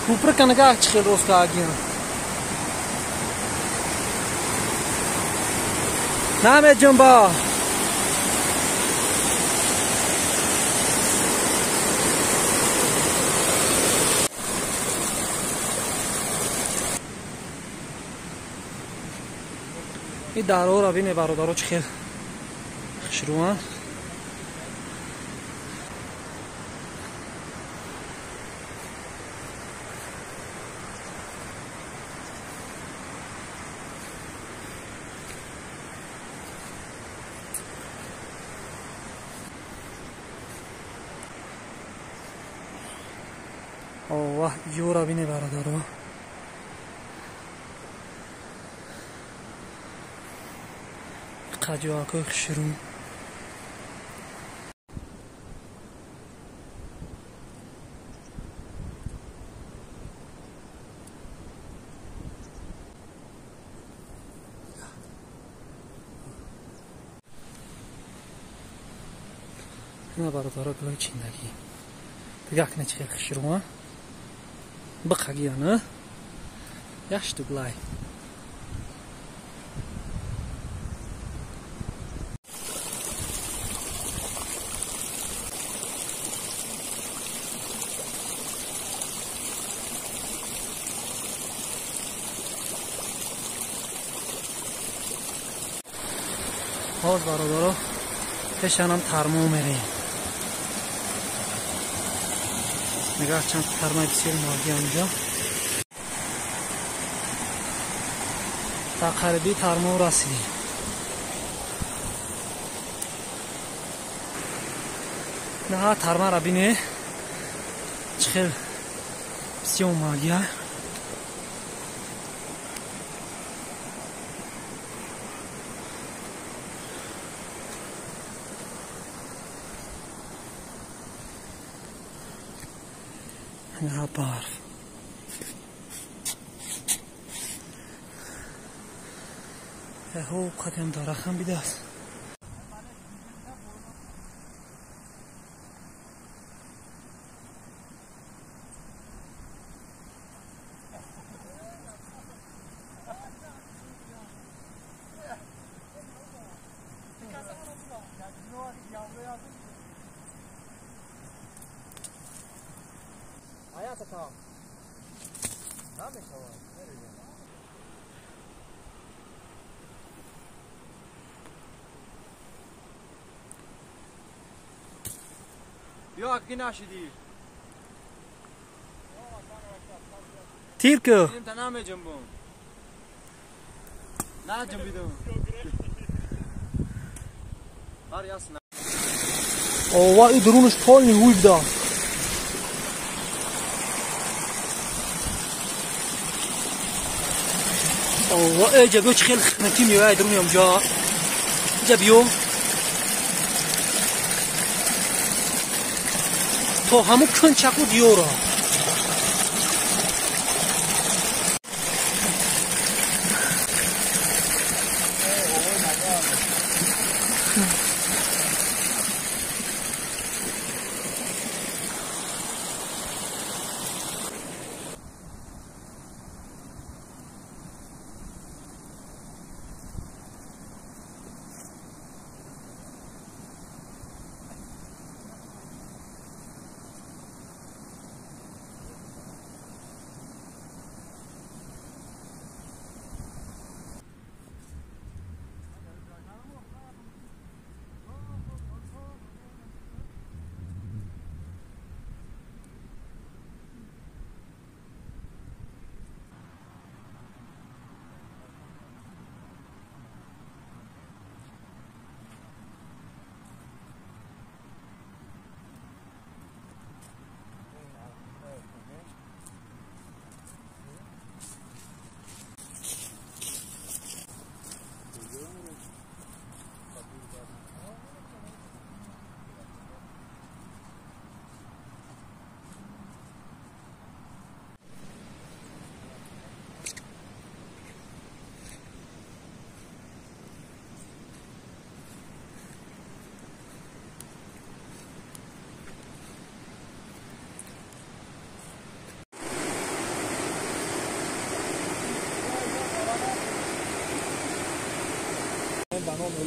Куприка нигоҳ чӣ хел ростагиям. Намеҷунба. Ин дарҳоро бине бародаро чӣ хел хушрӯанд. Оваҳ, ёра бине бародаро. Қаҷоакои хушрӯ. Ина бародаро гулои чиндагӣ. Дигак не чӣ хел хушрӯа. Бықагияна яштуглай. Ҳоз бародаро пешанам тармо мерем. Нигоҳ чанд тармаи бисёр моҳӣ онҷо. Та қариби тармо расидем. Наҳа тармаро бине чӣ хел бисёр моҳия. Наҳа барф. Ҳо қадам дарахам бидааст. Бیا کی نشدی. تیر که نمیجنبم. نجنبیدم. Ова и дурунаш полни хуй да. Ова эҷа биё чӣ хел хитнакӣ меояд дуруни онҷо. Эҷа биё. То ҳамун кунчаку диёра.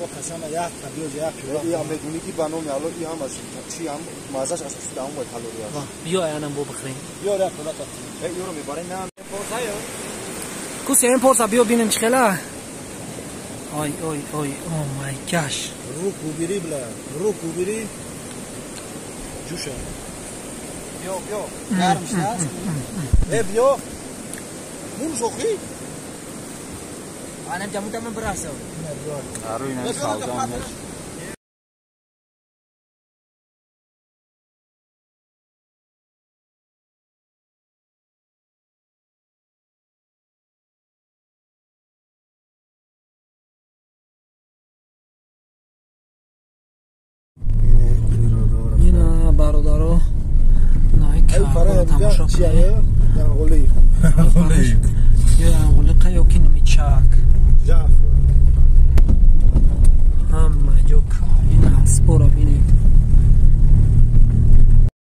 Худо қасам як биё як пиёла. И медонӣ ки ба номи Аллоҳ и ҳам аз чи ҳам маззаш аз даҳон бо калория аст. Биё аянам бо бихӯрем. Биё як пиёла та. Ёро мебарем на. Куси ин порса биё бинем чӣ хела. Ой ой ой, oh my gosh. Руку убери, бля. Руку убери. Ҷӯша. Биё, биё. Гарм шудааст. Э, биё. Мун шохӣ. Анам ҷамуда ман бирасам. Аруй нам савдо меш. Ина бародаро, най каъбаро тамошо кунед. Ё янғулиқа ё ки нимичак. Ҳама ҷо ина аспора бинед.